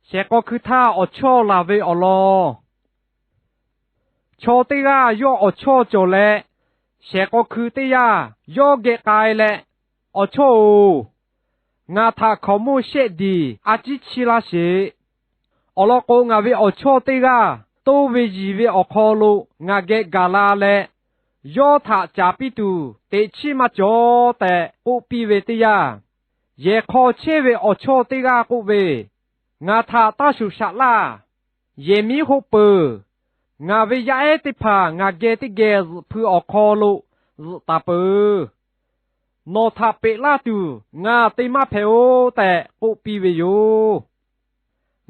shehˍ k'aw hkui htaˇ awˬ chawˇ laˬ ve awˬ lawn. Chaw teˇ g'aˇ yawˇ awˬ chawˇ cawˬ leh, shehˍ k'aw hkui teˇ yanˇ yawˇ geh k'ai leh, Awˬ chawˇ-oˬ, ngaˬ htaꞈ hkaoˍmonˇ shehˆ diˬ a ciˉ chiˇ laˇ sheˍ. Awˬ lawn k'o, ngaˬ ve awˬ chawˇ teˇ g'aˇ toˇ ve yiˬ ve awˬ hk'aw lo ngaˬ geh gaˬ la leh, yawˇ htaꞈ caˍ piˇ tuˬ teꞈ chiˉ maˇ cawˬ tehꞈ k'oˆ piˇ ve teˇ yanˇ, yehˬ hk'aw chehˇ ve awˬ chawˇ teˇ g'aˇ k'oˆ ve, Ngaˬ htaꞈ taˇ shuˍ shaꞈ laˇ. Yehˬ miˉ hoˆ peuˬ. Ngaˬ ve yaˇ ehˉ teˇ hpaˍ ngaˬ geh teˇ geh zuhꞈ hpui awˬ hk'aw lo zuhꞈ taˍ peuˬ. Nawˬ htaꞈ peꞈ laˇ tuˬ ngaˬ te maˇ hpehꞈ-oˬ tehꞈ k'oˆ piˇ ve yoˬ.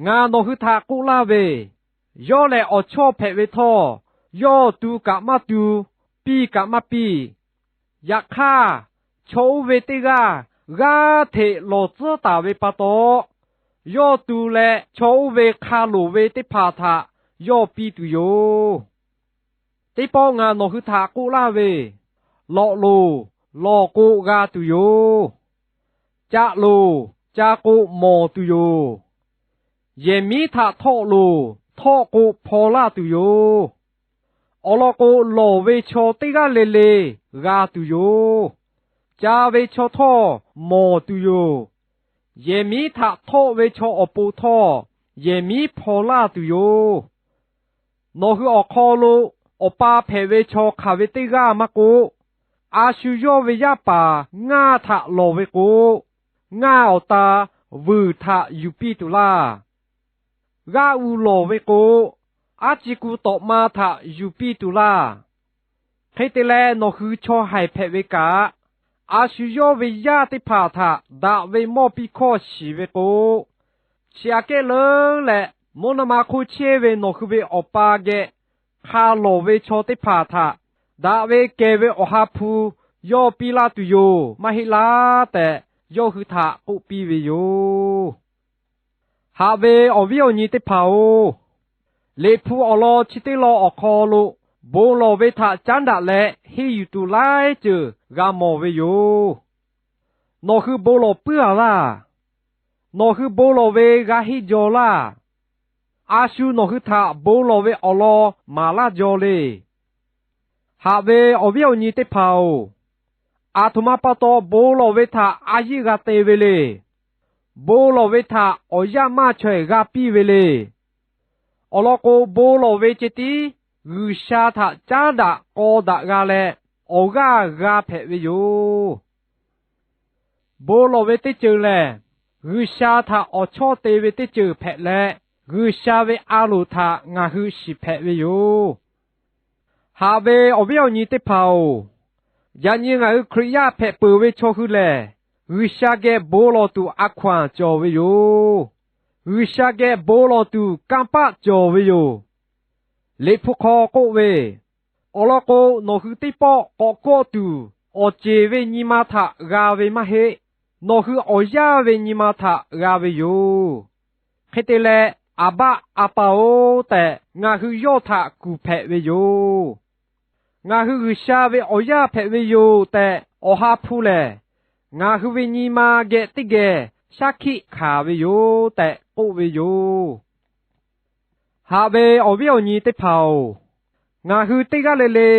Ngaˬ nawˬ hui htaꞈ k'oˆ laˇ ve, yawˇ lehˬ awˬ chawˇ hpehꞈ ve htawˇ, yawˇ tu kaꞈ maˇ tu, piˇ kaꞈ maˇ piˇ. Yaꞈ hk'aˇ, chaw oˇ ve teˇ g'aˇ g'aˇ hteꞈ lawˬ tcuhˉ taˍ ve pa taw, yawˇ tu leh chaw oˇ ve hk'a loˍ ve teˇ hpaˍ htaꞈ yawˇ piˇ tuˬ yoˬ. Teˇ pawˆ ngaˬ nawˬ hui htaꞈ k'oˆ laˇ ve, lawꞈ loˍ lawˬ k'o g'a tuˬ yoˬ. Ca loˍ ca k'o mawˬ tuˬ yoˬ. Yehˬ miˉ htaꞈ htawˆ loˍ htawˆ k'o hpaw laˇ tuˬ yoˬ. Awˬ lawn k'o, lawˬ ve chaw teˇ g'aˇ le le g'a tuˬ yoˬ. Ca ve chaw htawˇ mawˬ tuˬ yoˬ. Yehˬ miˉ htaꞈ htawˆ ve chaw awˬ pon htawˇ, yehˬ miˉ hpaw laˇ tuˬ yoˬ. Nawˬ hui awˬ hk'aw lo awˬ pa hpehꞈ ve chaw hk'aˬ ve teˇ g'aˇ maˇ k'oˆ, a shu yawˇ ve yaˇ paˍ ngaˇ htaꞈ lawˬ ve k'o, ngaˇ awˬ ta vuiˬ htaꞈ yuˬ piˇ tuˬ laˇ. G'aˇ uiˍ lawˬ ve k'o, aˉ ci ku tawꞈ ma htaꞈ yuˬ piˇ tuˬ laˇ. Hk'e te leh, nawˬ hui chaw haiˬ hpehꞈ ve kaꞈ, a shu yawˇ ve yaˇ teˇ hpaˍ htaꞈ daꞈ ve mawˇ piˇ hkawˇ shiˍ ve k'o, chi aꞈ kehˉ leuˉ leh, mvuhˇ naw ma hk'oˆ chehˇ ve nawˬ hui ve Awˬ pa geh hk'a lawˬ ve chaw teˇ hpaˍ htaꞈ daꞈ ve kehˬ ve Awˬ ha hpu yawˇ piˇ laˇ tuˬ yoˬ, maˇ heˆ laˇ tehꞈ, yawˇ hui htaꞈ k'oˆ piˇ ve yoˬ. Haꞈ ve awˬ viˉ awˬ nyi teˇ hpaˍ-oˬ, Liꞈ hpu awˬ lawn chi teˇ lawn awˬ hk'aw lo bon lawˬ ve htaꞈ caˉ daꞈ leh henˇ yuˬ tuˬ laiˉ ceuˬ g'a mawˬ ve yoˬ. Nawˬ hui bon lawˬ puiˉ-a laˇ. Nawˬ hui bon lawˬ ve g'a henˇ jaw laˇ. A shu nawˬ hui htaꞈ bon lawˬ ve awˬ lawn maˍ laˇ jaw le. Haꞈ ve awˬ viˉ awˬ nyi teˇ hpaˍ-oˬ, aˬ htoꞈ ma pa taw bon lawˬ ve htaꞈ a yiˇ g'a te ve le. Bon lawˬ ve htaꞈ awˬ yaˇ maˇ chaweh g'a piˇ ve le. Awˬ lawn k'o, bon lawˬ ve ceh tiˉ G'uiˬsha htaꞈ caˉ daꞈ k'aw daꞈ g'a leh, awˬ g'aˇ g'a hpehꞈ ve yoˬ. Bon lawˬ ve teˇ ceuˬ lehˬ, G'uiˬsha htaꞈ awˬ chawˇ te ve teˇ ceuˬ hpehꞈ leh, G'uiˬsha ve a loˍ htaꞈ ngaˬ hui shiˍ hpehꞈ ve yoˬ. Haꞈ ve awˬ viˉ awˬ nyi teˇ hpaˍ-oˬ, yaꞈ nyi ngaˬ hui Hkriꞈ yaˇ hpehꞈ peuˬ ve chaw hui lehˬ, G'uiˬsha geh bon lawˬ tuˬ a hkaw-anˬ cawˬ ve yoˬ. G'uiˬsha geh bon lawˬ tuˬ kanˇ paˆ cawˬ ve yoˬ. Liꞈ hpu hk'aw k'oˆ ve, Awˬ lawn k'o, nawˬ hui teˇ pawˆ k'awꞈ kawˆ tuˬ awˬ ceˬ ve nyi ma htaꞈ g'a ve maˇ heˆ. Nawˬ hui awˬ yaˇ ve nyi ma htaꞈ g'a ve yoˬ. Hk'e te leh, Aˍbaˆ A pa-oˬ tehꞈ ngaˬ hui yawˇ htaꞈ kuˬ hpehꞈ ve yoˬ. Ngaˬ hui G'uiˬsha ve awˬ yaˇ hpehꞈ ve yoˬ tehꞈ Awˬ ha hpu lehˬ, ngaˬ hui ve nyi ma geh teˇ geh shaˉ hkiˆ hkanˍ ve yoˬ tehꞈ k'oˆ ve yoˬ. Haꞈ ve awˬ viˉ awˬ nyi teˇ hpaˍ-oˬ, ngaˬ hui teˇ g'aˇ le le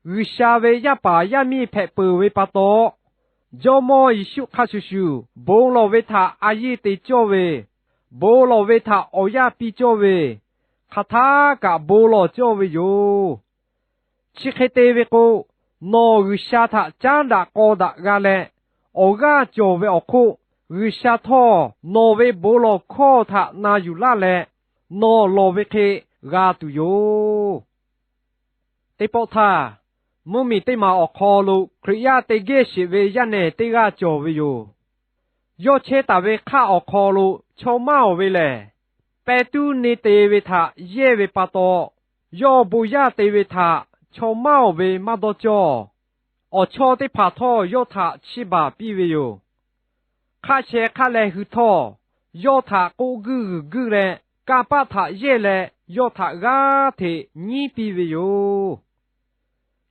G'uiˬsha ve yaˇ paˍ yaˇ miˇ hpehꞈ peuˬ ve pa taw, Jawˇmawˇ Yeˍsuˆ hk'a shuˍ shuˍ bon lawˬ ve htaꞈ a yiˇ te cawˇ ve, bon lawˬ ve htaꞈ awˬ yaˇ piˇ cawˇ ve, hk'aˬ htaˇ kaꞈ bon lawˬ cawˇ ve yoˬ. Chi hk'e te ve k'o, nawˬ G'uiˬsha htaꞈ caˉ daꞈ k'aw daꞈ g'a leh, awˬ g'aˇ cawˬ ve awˬ hk'oˆ, G'uiˬsha htawˇ nawˬ ve bon lawˬ hkawˇ htaꞈ na yuˬ laˇ leh, nawˬ lawˬ ve hk'e g'a tuˬ yoˬ. Teˇ pawˆ htaˇ, mvuhˇmiˬ teˇ maˬ awˬ hk'aw lo Hkriꞈ yaˇ te gehˇ sheˍ ve yaˇ nehˬ teˇ g'aˇ cawˬ ve yoˬ. Yawˇ chehˇ taˍ ve hk'aˆ awˬ hk'aw lo chaw maˇ awˬ ve lehˬ, pehˇ tuˉ neˇ te ve htaꞈ yehˇ ve pa taw, yawˇ bon yaˇ te ve htaꞈ chaw maˇ awˬ ve maˇ dawˇ cawˇ. Awˬ chawˇ teˇ hpaˍ htawˇ yawˇ htaꞈ chiˇ baˬ piˇ ve yoˬ. Hk'aˆ sheh hk'aˆ leh hui htawˇ, yawˇ htaꞈ k'oˆ guiˇ g'uiˬ guiˇ leh, kanˇ paˆ htaꞈ yehˇ leh yawˇ htaꞈ g'aˇ hteꞈ nyiˉ piˇ ve yoˬ.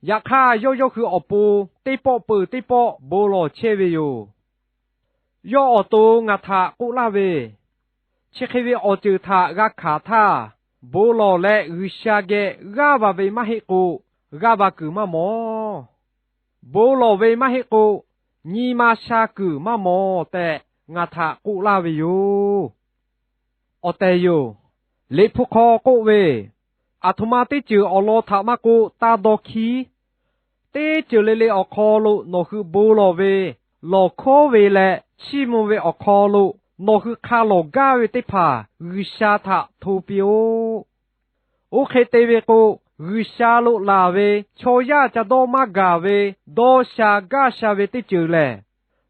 Yaꞈ hk'aˇ, yawˇ yawˇ hui awˬ pon teˇ pawˆ peuˬ teˇ pawˆ bon lawˬ chehˇ ve yoˬ. Yawˇ awˬ to ngaˬ htaꞈ k'oˆ laˇ ve, chi hk'e ve awˬ ceuˬ htaꞈ g'a hkanˍ htaˇ, bon lawˬ leh G'uiˬsha geh g'aˇ va ve maˇ heˆ k'o, g'aˇ va kuiˬ maˇ mawˬ. Bon lawˬ ve maˇ heˆ k'o, nyi ma sha kuiˬ maˇ mawˬ tehꞈ ngaˬ htaꞈ k'oˆ laˇ ve yoˬ. Awˬ tehˬ yoˬ. Liꞈ hpu hk'aw k'oˆ ve, Aˬ htoꞈ ma teˇ ceuˬ awˬ lawn htaꞈ maˇ k'oˆ, taˇ dawˇ hkiˉ. Teˇ ceuˬ le le awˬ hk'aw lo nawˬ hui bon lawˬ ve, lawˬ hkawˉ ve leh chiˇ mvuh ve awˬ hk'aw lo nawˬ hui hk'a lawˬ gaˇ ve teˇ hpaˍ G'uiˬsha htaꞈ hto piˇ-oˆ. Oˇ hk'e te ve k'o, G'uiˬsha lo laˬ ve chaw yaˇ ca dawˇ maˇ gaˬ ve dawˇ sha gaˇ sha ve teˇ ceuˬ lehˬ,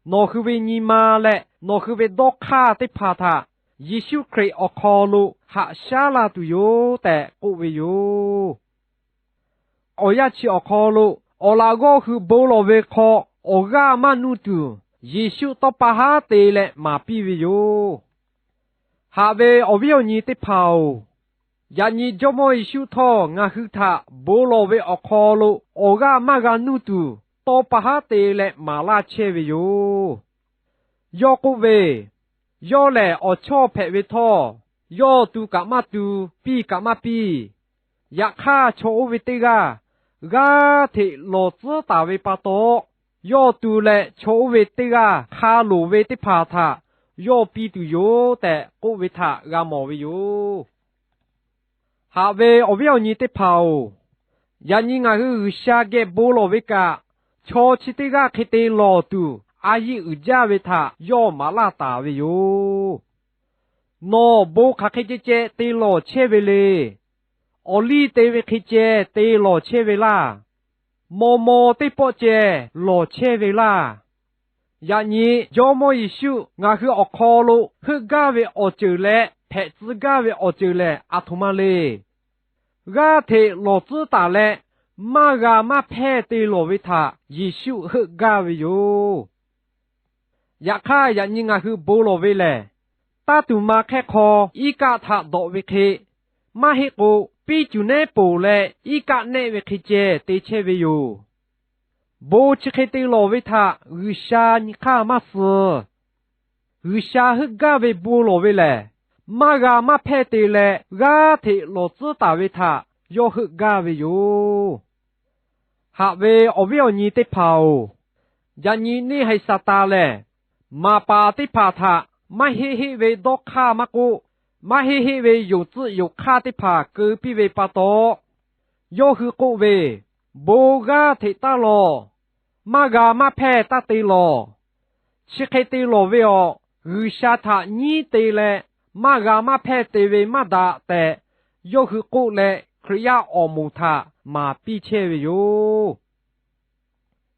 nawˬ hui ve nyi ma leh nawˬ hui ve dawˇ hk'aˇ teˇ hpaˍ htaꞈ Yeˍsuˆ Hkriꞈ awˬ hk'aw lo haꞈ shaˉ la tuˬ yoˬ tehꞈ k'oˆ ve yoˬ. Awˬ yanˇ chi awˬ hk'aw lo awˬ laꞈ g'awˇ hui bon lawˬ ve hk'aw awˬ g'aˇ maˇ nuˇ tuˬ, Yeˍsuˆ tawˇ pa haˉ te leh maˍ piˇ ve yoˬ. Haꞈ ve awˬ viˉ awˬ nyi teˇ hpaˍ-oˬ, yaꞈ nyi Jawˇmawˇ Yeˍsuˆ htawˇ ngaˬ hui htaꞈ bon lawˬ ve awˬ hk'aw lo awˬ g'aˇ maˇ g'a nuˇ tuˬ, tawˇ pa haˉ te leh maˍ laˇ chehˇ ve yoˬ. Yawˇ k'oˆ ve, Yawˇ lehˬ awˬ chawˇ hpehꞈ ve htawˇ, yawˇ tu kaꞈ maˇ tu, piˇ kaꞈ maˇ piˇ. Yaꞈ hk'aˇ, chaw oˇ ve teˇ g'aˇ g'aˇ hteꞈ lawˬ tcuhˉ taˍ ve pa taw, yawˇ tu leh chaw oˇ ve teˇ g'aˇ hk'a loˍ ve teˇ hpaˍ htaꞈ yawˇ piˇ tuˬ yoˬ tehꞈ k'oˆ ve htaꞈ g'a mawˬ ve yoˬ. Haꞈ ve awˬ viˉ awˬ nyi teˇ hpaˍ-oˬ, yaꞈ nyi ngaˬ hui G'uiˬsha geh bon lawˬ ve kaꞈ, chaw chi teˇ g'aˇ hk'e te lawˬ tuˬ a yiˇ uiˍ jaˇ ve htaꞈ yawˇ maˍ laˇ taˍ ve yoˬ. Nawˬ bon hk'aˬ hk'e ceh ceh te lawˬ chehˇ ve le. Awˬ liˇ te ve hk'e ceh te lawˬ chehˇ ve laˇ. Maw maw teˇ pawˆ ceh lawˬ chehˇ ve laˇ. Yaꞈ nyi Jawˇmawˇ Yeˍsuˆ ngaˬ hui awˬ hk'aw lo heuˆ gaˇ ve awˬ ceuˬ leh hpehꞈ tcuh gaˇ ve awˬ ceuˬ lehˬ, aˬ htoꞈ ma le. G'aˇ hteꞈ lawˬ tcuhˉ taˍ leh, maˇ g'a maˇ hpehˇ te lawˬ ve htaꞈ Yeˍsuˆ heuˆ gaˇ ve yoˬ. Yaꞈ hk'aˇ, yaꞈ nyi ngaˬ hui bon lawˬ ve lehˬ, taˇ tuˬ ma hk'ehˇ hk'aw iˉ kaˆ htaꞈ dawꞈ ve hk'e, maˇ heˆ k'o, piˇ cuˬ nehˉ poˬ leh iˉ kaˆ nehˆ ve hk'e ceh te chehˇ ve yoˬ. Bon chi hk'e te lawˬ ve htaꞈ G'uiˬsha nyi hk'aˇ maˇ suh. G'uiˬsha heuˆ gaˇ ve bon lawˬ ve lehˬ, maˇ g'a maˇ hpehˇ te leh g'aˇ hteꞈ lawˬ tcuhˉ taˍ ve htaꞈ yawˇ heuˆ gaˇ ve yoˬ. Haꞈ ve awˬ viˉ awˬ nyi teˇ hpaˍ-oˬ, yaꞈ nyi neˇ haiˬ Saˍtanˍ lehˬ, maˍ paˍ teˇ hpaˍ htaꞈ maˇ heˆ heˆ ve dawˇ hk'aˇ maˇ k'oˆ, maˇ heˆ heˆ ve yonˍ tcuhˆ yonˍ hk'aˇ teˇ hpaˍ keu piˇ ve pa taw, yawˇ hui k'oˆ ve, Bon g'aˇ hteꞈ taˇ lawˬ. Maˇ g'a maˇ hpehˇ taˇ te lawˬ. Chi hk'e te lawˬ ve awˬ, G'uiˬsha htaꞈ nyiˉ te leh maˇ g'a maˇ hpehˇ te ve maˇ daꞈ tehꞈ, yawˇ hui k'oˆ leh Hkriꞈ yaˇ awˬ moˍ htaꞈ maˍ piˇ chehˇ ve yoˬ.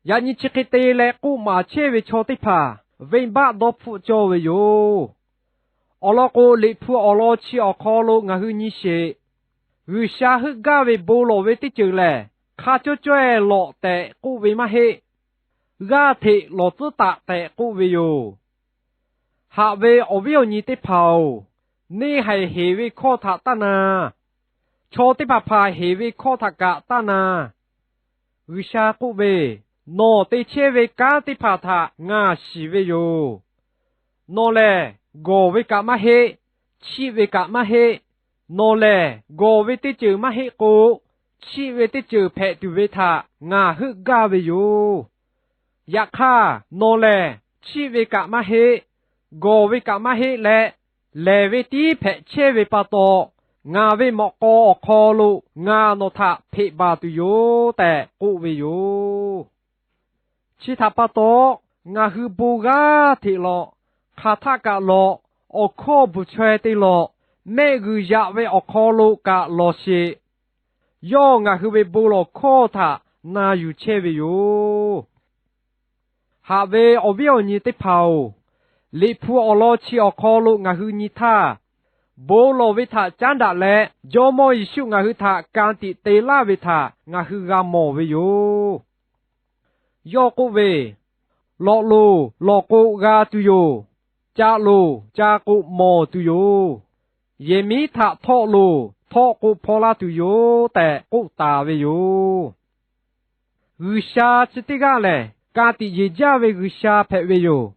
Yaꞈ nyi chi hk'e te leh k'oˆ maˍ chehˇ ve chaw teˇ hpaˍ venˇbaˆ dawˇ hpfuhˆ cawˇ ve yoˬ. Awˬ lawn k'o, Liꞈ hpu awˬ lawn chi awˬ hk'aw lo ngaˬ hui nyi sheˍ. G'uiˬsha heuˆ gaˇ ve bon lawˬ ve teˇ ceuˬ lehˬ, hk'a cawˇ caweh lawꞈ tehꞈ k'oˆ ve maˇ heˆ. G'aˇ hteꞈ lawˬ tcuhˉ taˍ tehꞈ k'oˆ ve yoˬ. Haꞈ ve awˬ viˉ awˬ nyi teˇ hpaˍ-oˬ, neˇ haiˬ heˍ ve hkawˇ htaꞈ taˇ na. Chaw teˇ hpaˍ hpaˍ heˍ ve hkawˇ htaꞈ kaꞈ taˇ na. G'uiˬsha k'oˆ ve, Nawˬ te chehˇ ve kanˉ teˇ hpaˍ htaꞈ ngaˬ shiˍ ve yoˬ. Nawˬ lehˬ gawˬ ve kaꞈ maˇ heˆ, chiˆ ve kaꞈ maˇ heˆ. Nawˬ lehˬ gawˬ ve teˇ ceuˬ maˇ heˆ k'o, chiˆ ve teˇ ceuˬ hpehꞈ tuˬ ve htaꞈ ngaˬ heuˆ gaˇ ve yoˬ. Yaꞈ hk'aˇ, nawˬ lehˬ chiˆ ve kaꞈ maˇ heˆ, gawˬ ve kaꞈ maˇ heˆ leh, lehˬ ve tiˉ hpehꞈ chehˇ ve pa taw, ngaˬ ve mawꞈ k'aw awˬ hk'aw lo ngaˬ nawˬ htaꞈ hpeꞈ baˬ tuˬ yoˬ tehꞈ k'oˆ ve yoˬ. Chi htaꞈ pa taw, ngaˬ hui bon g'aˇ hteꞈ lawꞈ, hk'aˬ htaˆ kaꞈ lawꞈ, awˬ hkawˇ bvuhˬ chaweh te lawꞈ, mehˆ g'uiˬ yaꞈ ve awˬ hk'aw lo kaꞈ lawˬ sheˍ. Yawˇ ngaˬ hui ve bon lawˬ hkawˇ htaꞈ na yuˬ chehˇ ve yoˬ. Haꞈ ve awˬ viˉ awˬ nyi teˇ hpaˍ-oˬ, Liꞈ hpu awˬ lawn chi awˬ hk'aw lo ngaˬ hui nyi htaˇ, bon lawˬ ve htaꞈ caˉ daꞈ leh Jawˇmawˇ Yeˍsuˆ ngaˬ hui htaꞈ ka tiꞈ te laˇ ve htaꞈ ngaˬ hui g'a mawˬ ve yoˬ. Yawˇ k'oˆ ve, Lawꞈ loˬ, lawꞈ k'o g'a tuˬ yoˬ. Ca loˬ, ca k'o mawˬ tuˬ yoˬ. Yehˬ miˉ htaꞈ htawˆ loˬ, htawˆ k'o hpaw laˇ tuˬ yoˬ tehꞈ k'oˆ taˍ ve yoˬ. G'uiˬsha chi teˇ g'aˇ lehˬ, ka tiꞈ yeˬ jaˇ ve G'uiˬsha hpehꞈ ve yoˬ.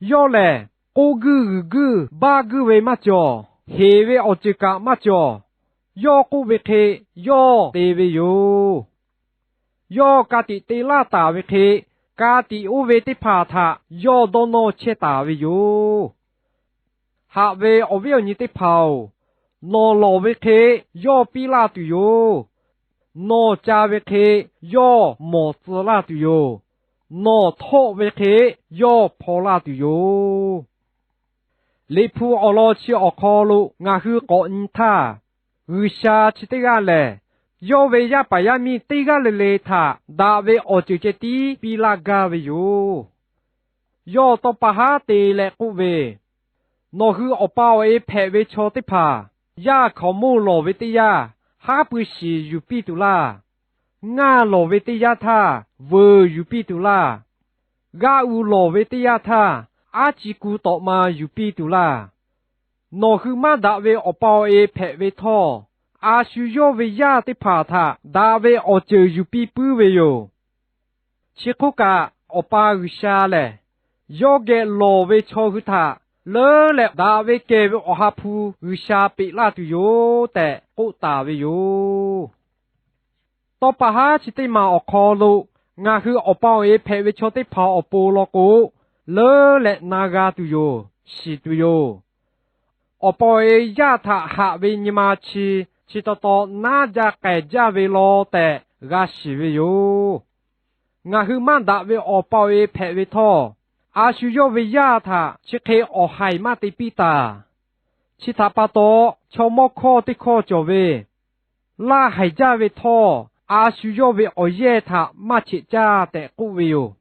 Yawˇ lehˬ, K'oˆ guiˇ g'uiˬ guiˇ baˇ guiˇ ve maˇ cawˬ. Heˍ ve awˬ ceuˬ kaꞈ maˇ cawˬ. Yawˇ k'oˆ ve hk'e yawˇ te ve yoˬ. Yawˇ ka tiꞈ te laˇ taˍ ve hk'e, ka tiꞈ oˇ ve teˇ hpaˍ htaꞈ yawˇ dawˇ nawˇ chehˇ taˍ ve yoˬ. Haꞈ ve awˬ viˉ awˬ nyi teˇ hpaˍ-oˬ, nawˬ lawˬ ve hk'e yawˇ piˇ laˇ tuˬ yoˬ. Nawˬ ca ve hk'e yawˇ mawˬ tcuh laˇ tuˬ yoˬ. Nawˬ htawˆ ve hk'e yawˇ hpaw laˇ tuˬ yoˬ. Liꞈ hpu awˬ lawn chi awˬ hk'aw lo ngaˬ hui k'awꞈ nyi htaˇ, G'uiˬsha chi teˇ g'aˇ lehˬ, yawˇ ve yaˇ paˍ yaˇ miˇ teˇ g'aˇ le le htaꞈ daꞈ ve awˬ ceuˬ ceh tiˉ piˇ laˇ gaˇ ve yoˬ. Yawˇ tawˇ pa haˉ te leh k'oˆ ve, Nawˬ hui awˬ pa awˬ e hpehꞈ ve chaw teˇ hpaˍ, yaˇ hkaoˍmonˇ lawˬ ve teˇ yanˇ, haˉ pui shiˍ yuˬ piˇ tuˬ laˇ. Ngaˇ lawˬ ve teˇ yanˇ htaˇ, vuiˬ yuˬ piˇ tuˬ laˇ. G'aˇ u lawˬ ve teˇ yanˇ htaˇ, aˉ ci ku tawꞈ ma yuˬ piˇ tuˬ laˇ. Nawˬ hui maˇ daꞈ ve awˬ pa awˬ e hpehꞈ ve htawˇ, a shu yawˇ ve yaˇ teˇ hpaˍ htaꞈ daꞈ ve awˬ ceuˬ yuˬ piˇ puiˉ ve yoˬ. Chi hk'oˆ kaꞈ, Awˬ pa G'uiˬsha lehˬ, yawˇ geh lawˬ ve chaw hui htaꞈ leuˉ leh daꞈ ve kehˬ ve Awˬ ha hpu G'uiˬsha peꞈ laˇ tuˬ yoˬ tehꞈ k'oˆ taˍ ve yoˬ. Tawˇ pa haˉ chi teˇ maˬ awˬ hk'aw lo ngaˬ hui awˬ pa awˬ e hpehꞈ ve chaw teˇ hpaˍ awˬ pon law k'o, leuˉ leh na g'a tuˬ yoˬ, shiˍ tuˬ yoˬ. Awˬ pa awˬ e yaˇ htaꞈ haꞈ ve nyi ma chi, chi taw taw naˉ jaˇ k'ai jaˇ ve law tehꞈ g'a shiˍ ve yoˬ. Ngaˬ hui maˇ daꞈ ve awˬ pa awˬ e hpehꞈ ve htawˇ, a shu yawˇ ve yaˇ htaꞈ chi hk'e awˬ haiˬ maˇ te piˇ taˍ. Chi htaꞈ pa taw, chaw mawˇ hkawˇ teˇ hkawˇ cawˬ ve, Laˇ haiˬ jaˇ ve htawˇ, a shu yawˇ ve awˬ yehˇ htaꞈ maˇ cheꞈ caˇ tehꞈ k'oˆ ve yoˬ.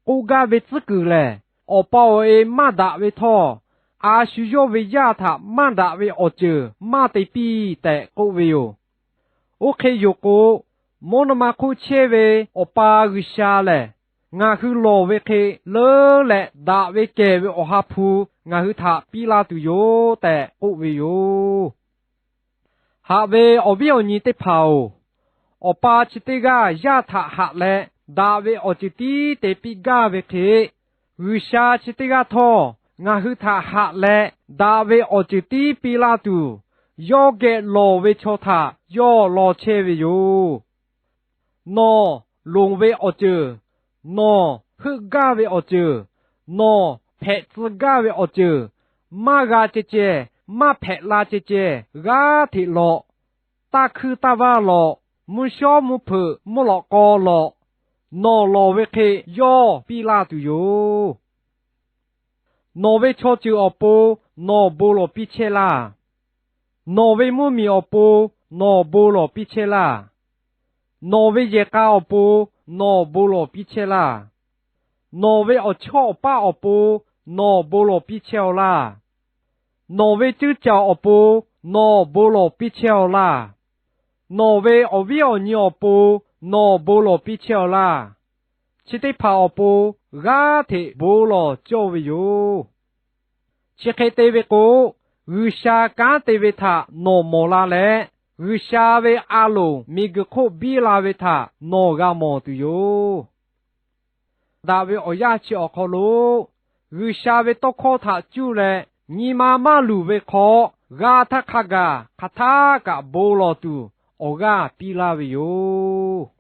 K'oˆ gaˇ ve tcuhˉ kuiˬ lehˬ, awˬ pa awˬ e maˇ daꞈ ve htawˇ, a shu yawˇ ve yaˇ htaꞈ maˇ daꞈ ve awˬ ceuˬ maˇ te piˇ tehꞈ k'oˆ ve yoˬ. Oˇ hk'e yoˬ k'o, mvuhˇ naw ma hk'oˆ chehˇ ve Awˬ pa G'uiˬsha lehˬ, ngaˬ hui lawˬ ve hk'e leuˉ leh daꞈ ve kehˬ ve Awˬ ha hpu ngaˬ hui htaꞈ piˇ laˇ tuˬ yoˬ tehꞈ k'oˆ ve yoˬ. Haꞈ ve awˬ viˉ awˬ nyi teˇ hpaˍ-oˬ, awˬ pa chi teˇ g'aˇ yaˇ htaꞈ haꞈ leh daꞈ ve awˬ ceuˬ tiˉ te piˇ gaˇ ve hk'e, G'uiˬsha chi teˇ g'aˇ htawˇ ngaˬ hui htaꞈ haꞈ leh daꞈ ve awˬ ceuˬ tiˉ piˇ laˇ tuˬ, yawˇ geh lawˬ ve chaw htaꞈ yawˇ law chehˇ ve yoˬ. Nawˬ loˍ ve awˬ ceuˬ, nawˬ heuˆ gaˇ ve awˬ ceuˬ, nawˬ hpehꞈ tcuh gaˇ ve awˬ ceuˬ, maˇ g'a ceh ceh, maˇ hpehꞈ la ceh ceh g'aˇ hteꞈ lawꞈ. Taˇ hkuiˇ taˇ vaˇ lawꞈ, mvuhˇ shawˉ mvuhˇ hpeuꞈ mvuhˇ lawꞈ k'aw lawꞈ. Nawˬ lawˬ ve hk'e yawˇ piˇ laˇ tuˬ yoˬ. Nawˬ ve chaw ceuˬ awˬ pon nawˬ bon lawˬ piˇ chehˇ laˇ. Nawˬ ve mvuhˇ miˬ awˬ pon nawˬ bon lawˬ piˇ chehˇ laˇ. Nawˬ ve yehˬ k'a awˬ pon nawˬ bon lawˬ piˇ chehˇ laˇ. Nawˬ ve awˬ chawˇ awˬ paˇ awˬ pon nawˬ bon lawˬ piˇ chehˇ-aw laˇ. Nawˬ ve ceuˇ caˬ awˬ pon nawˬ bon lawˬ piˇ chehˇ-aw laˇ. Nawˬ ve awˬ viˉ awˬ nyi awˬ pon nawˬ bon lawˬ piˇ chehˇ-aw laˇ. Chi teˇ hpaˍ awˬ pon g'aˇ hteꞈ bon lawˬ cawˇ ve yoˬ. Chi hk'e te ve k'o, G'uiˬsha kanˉ te ve htaꞈ nawˬ mawˬ la leh, G'uiˬsha ve a loˍ miˬguiˬ hk'oˆ biˇ la ve htaꞈ nawˬ g'a mawˬ tuˬ yoˬ. Daꞈ ve awˬ yanˇ chi awˬ hk'aw lo, G'uiˬsha ve tawˇ hkawˇ htaꞈ cuˇ leh nyi ma maˇ luˬ ve hk'aw, g'a htaˇ hk'a gaˬ hk'aˬ htaˇ kaꞈ bon lawˬ tuˬ awˬ g'aˇ piˇ laˇ ve yoˬ.